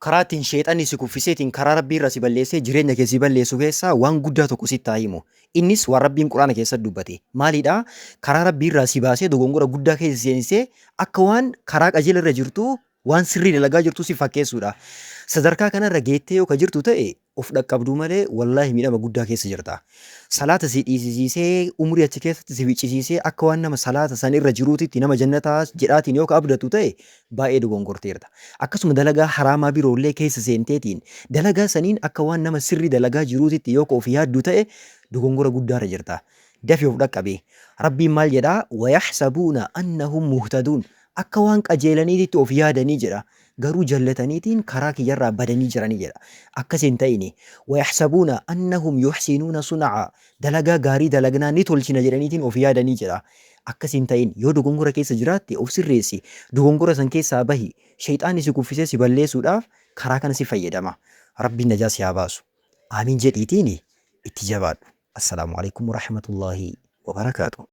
Karaa ittiin sheexanni si kuffiseetiin karaa Rabbii irraa si balleessee jireenya kee si balleessu keessaa waan guddaa tokko sitti haa himu. Innis waan Rabbiin Qur'aana keessatti dubbate. Maalidha? Karaa Rabbii irraa si baasee dogongora guddaa keessa si seensisee akka waan karaa qajeela irra jirtuu waan sirrii dalagaa jirtuu si fakkeessuudha. Sadarkaa kanarra geettee yoo ka jirtu ta'e of dhaqqabduu malee wallaahi miidhama guddaa keessa jirta. Salaata si dhiisisiisee umrii achi keessatti si ficcisiisee akka waan nama salaata san irra jiruutitti nama jannataa jedhaatiin yoo ka abdattu ta'e baay'ee dogongorteerta. Akkasuma dalagaa haraamaa biroollee keessa seenteetiin dalagaa saniin akka waan nama sirrii dalagaa jiruutitti yoo ka of yaaddu ta'e dogongora guddaarra jirta. Dafi of dhaqqabi. Rabbiin maal jedha? Wayaxsabuuna annahum muhtaduun. Akka waan qajeelaniititti of yaadanii jedha. Garuu jallataniitiin karaa kiyyarraa badanii jiranii jedha. Akkas hin ta'ini. Wayaxsabuuna annahum yuhsinuuna sun'aa. Dalagaa gaarii dalagnaa ni tolchina jedhaniitiin of yaadanii jedha. Akkas hin ta'in. Yoo dogongora keessa jiraatte of sirreessi. Dogongora san keessaa bahi. Sheyxaanni si kuffisee si balleessuudhaaf karaa kana si fayyadama. Rabbiin najaa si haa baasu. Aamiin jedhiitiin itti jabaadhu. Assalaamu aleykum warahmatullaahi wabarakaatuh.